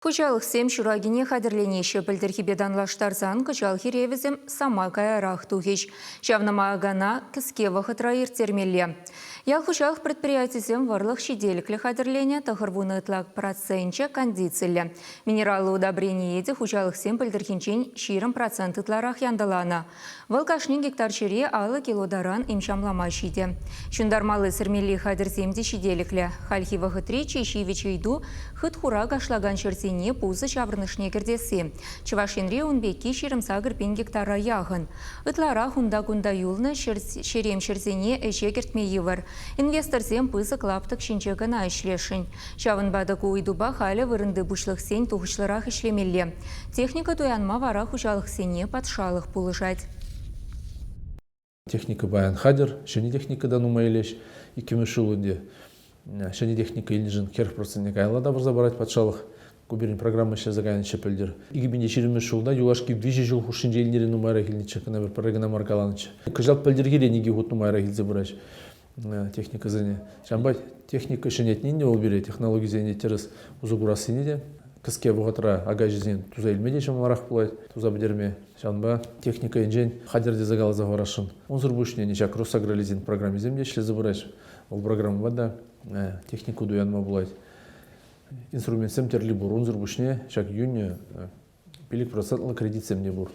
Хуҫалӑхсем ҫуракине хатӗрленеҫҫӗ. Пӗлтӗрхипе танлаштарсан кӑҫал хире вӗсем самай каярах тухӗҫ. Ҫавна май акана кӗске вӑхӑтра ирттермелле. Ял хуҫалӑх предприятисем вӑрлӑх ҫителӗклӗ хатӗрленӗ, 90 ытла проценчӗ кондициллӗ. Минераллӑ удобрение те хуҫалӑхсем пӗлтӗрхинчен 20% ытларах янтӑланӑ. Вӑл кашни гектар ҫӗре 50 кило таран имҫамлама ҫитӗ. Ҫунтармалли-сӗрмелли хатӗрсем те ҫителӗклӗ. Хальхи вӑхӑтри чи ҫивӗч ыйту – хыт-хура кашлакан ҫӗрсене пусӑ ҫаврӑнӑшне кӗртесси. Чӑваш Енре ун пекки 28 пин гектара яхӑн. Ытларах унта-кунта юлнӑ ҫерем ҫӗрсене ӗҫе кӗртме йывӑр. Инвесторсем пысӑк лаптӑк ҫинче кӑна ӗҫлесшӗн. Ҫавӑнпа та ку ыйтупа халӗ вырӑнти пуҫлӑхсен тухӑҫлӑрах ӗҫлемелле. Техника туянма вара хуҫалӑхсене патшалӑх пулӑшать. Техника паян хатӗр, ҫӗнӗ техника та нумай илеҫ. Иккӗмӗш ҫул ӗнтӗ ҫӗнӗ техника илнӗшӗн 40 процентне каялла тавӑрса парать патшалӑх. Ку пирӗн программа ӗҫлесе кайнӑччӗ пӗлтӗр. 2020 ҫулта юлашки виҫӗ ҫул хушшинче илнӗрен нумайрах илнӗччӗ, кӑна пӗр пӗрре кӑна мар каланӑччӗ. Кӑҫал пӗлтӗрхирен икӗ хут нумайрах илсе пыраҫ техникӑсене. Ҫавӑнпа техника ҫӗнетнин те вӑл пире технологисене тӗрӗс усӑ курассине те кӗске вӑхӑтра акаҫӑсен туса илме те ҫӑмӑлрах пулать, туса пӗтерме. Ҫавӑнпа техника енчен хатӗр тесе каласа хӑварасшӑн. Унсӑр пуҫне ҫак Росагролизинг программисем те ӗҫлесе пыраҫ. Вӑл программӑпа та техника туянма пулать. Инструментсем тӗрли пур. Унсӑр пуҫне ҫак йӳнӗ 5 процентлӑ кредитсем те пур.